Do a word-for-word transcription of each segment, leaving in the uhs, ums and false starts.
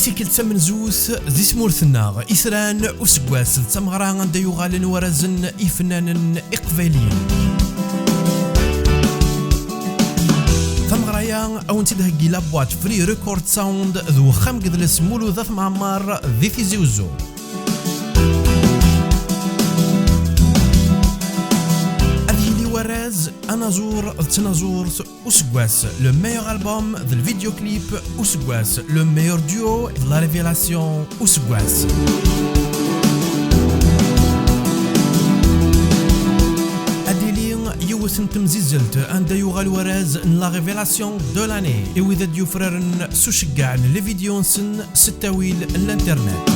Tikkelt tamenzut di tmurt-nneɣ, Itran useggas d tameɣra anda yuɣalen warrazen ifennanen iqbayliyen. Tameɣra-a a wen-tt-id-theggi la boîte Free Record Sound d wexxam n yidles Mulud At Mɛemmer di Tizi Uzzu. Ad yili warraz anaẓur d tnaẓurt useggas, le meilleur album d le vidéoclip useggas, le meilleur duo d la révélation useggas. Ad yili yiwet n temzizzelt anda yuɣal warraz n la révélation de l'année i wid ad d-yufraren s uceggeɛ n les vidéos-nsen s ttawil n l'internet.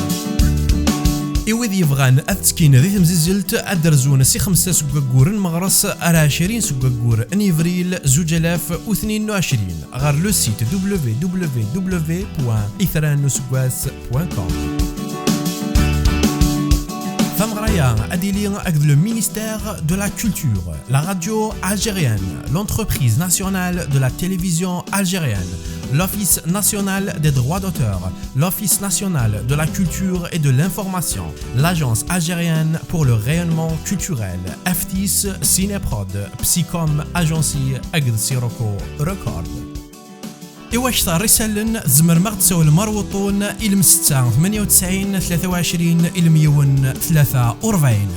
I wid yebɣan ad ttekkin di temzizzelt, ad d-rzun si xemsa seg waggur n meɣres ar ɛecrin seg waggur n yebril zuǧ alaf u tnin u ɛecrin ɣer le site w w w point itran n useggas point com. Tameɣra-a ad d-tili akked le ministère de la Culture, la radio algérienne, l'entreprise nationale de la télévision algérienne, l'Office national des droits d'auteur, l'Office national de la culture et de l'information, l'Agence algérienne pour le rayonnement culturel, F T I S, Cinéprod, Psycom Agency akked Sirocco Record. I wakter isallen, tzemrem ad ɣ-d-tsawlem ar wuṭṭun ilem setta tmanya u tesɛin tlata u ɛecrin ilem yiwen tlata u rebɛin.